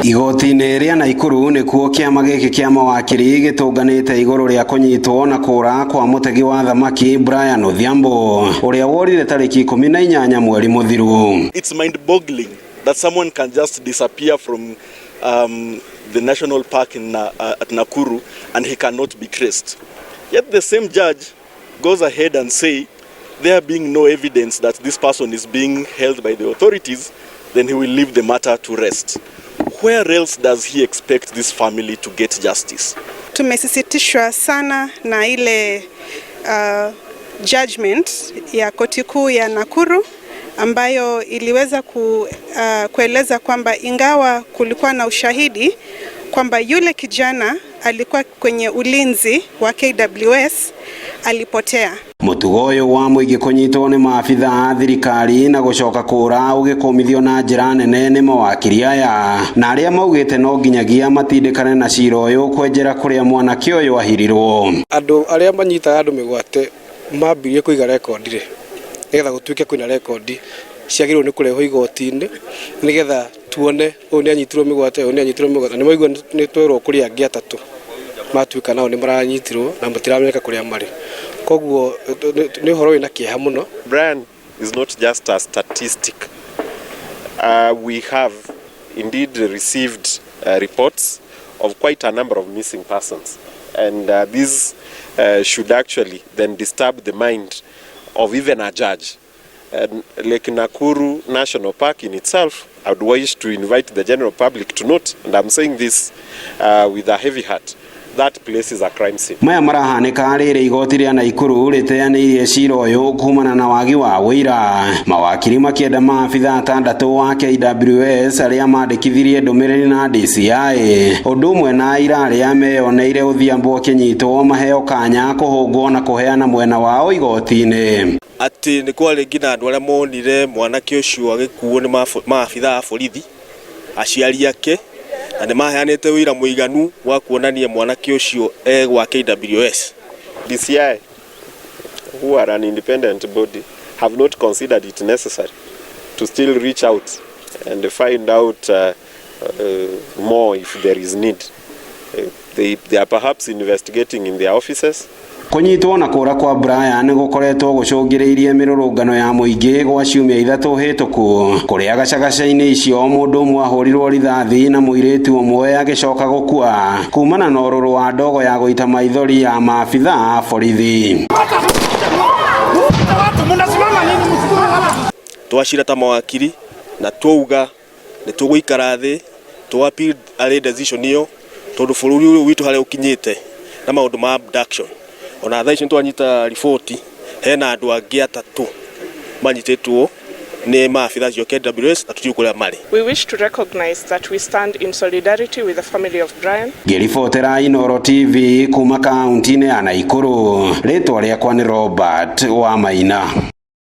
Igoti-inĩ rĩa Naikuru nĩkuo kĩama gĩkĩ kĩa mawakiri gĩtũnganĩte igũrũ rĩa kũnyitwo na kũra kwa mũtegi wa thamaki Brian Odhiambo ũrĩa worire tarĩki 18 mweri mũthiru. It's mind-boggling that someone can just disappear from the national park at Nakuru and he cannot be traced. Yet the same judge goes ahead and say, there being no evidence that this person is being held by the authorities, then he will leave the matter to rest. Where else does he expect this family to get justice? Tumesikitishwa sana na ile judgment ya koti kuu ya Nakuru ambayo iliweza kueleza kwamba ingawa kulikuwa na ushahidi kwamba yule kijana alikuwa kwenye ulinzi wa KWS, alipotea. Mũtugo ũyũ wa mũingĩ kũnyitwo nĩ maabitha a thirikari na gũcoka kũra ũgĩkũmithio na njĩra nene nĩ mawakiri aya na arĩa maugĩte no nginyagia matindĩkane na cira ũyũ kwenjera kũrĩa mwanake ũyũ ahirirwo. Andũ arĩa manyitaga andũ mĩgwate mambirie kũiga rekondi rĩ, nĩgetha gũtuĩke kwĩna rekondi ciagĩrĩirwo nĩ kũrehwo igoti-inĩ nĩgetha tuone ũyũ nĩ anyitirwo mĩgwate, ũyũ nĩ anyitirwo mĩgwate. Nĩ maigua nĩ twerwo kũrĩ angĩ atatũ matuĩka nao nĩ maranyitirwo na matiramenyeka kũrĩa marĩ, koguo nĩ ũhoro wĩna kĩeha mũno. Brian is not just a statistic. We have indeed received reports of quite a number of missing persons, and this should actually then disturb the mind of even a judge. And Lake Nakuru National Park in itself, I would wish to invite the general public to note, and I'm saying this with a heavy heart, that place is a crime scene. Maya marahanĩka rĩrĩ igoti rĩa Naikuru rĩteanĩirie cira ũyũ kumana na wagi wa ũira, mawakiri makĩenda maabitha atandatũ wa KWS arĩa mandĩkithirie ndũmĩrĩri na DCI ũndũ ũmwe na aira arĩa meyoneire Odhiambo akĩnyitwo maheo kanya kũhũngwo na kũheana mwena wao igoti-inĩ. Atĩ nĩ kwarĩ nginya andũ arĩa monire mwanake ũcio agĩkuo nĩ maabitha a borithi, aciari ake, na nĩ maheanĩte ũira mũiganu wa kuonania mwanake ũcio e gwa KWS. DCI, who are an independent body, have not considered it necessary to still reach out and find out more if there is need. They are perhaps investigating in their offices. Kũnyitwo na kũra kwa Brian gũkoretwo gũcũngĩrĩirie mĩrũrũngano ya mũingĩ gwa ciumia 3 hĩtũku, kũrĩa gacagaca-inĩ icio mũndũ ũmwe ahũrirwo rithathi na mũirĩtu ũmwe agĩcoka gũkua kumana na ũrũrũ wa ndogo ya gũita maithori ya maabitha a borithi. Twacira ta mawakiri na twauga nĩ tũgũikara thĩ tũ appeal arĩ decision ĩyo, tondũ bũrũri ũyũ witũ harĩa ũkinyĩte na maũndũ ma abduction, ona thaa ici nĩtwanyita riboti hena andũ angĩ atatũ manyitĩtwo nĩ maabitha acio KWS na tũtiũĩ kũrĩa marĩ. We wish to recognize that we stand in solidarity with the family of Brian. Ngĩribotera Inooro TV kuma kaunti-inĩ ya Naikuru, rĩtwa rĩakwa nĩ Robert Wamaina.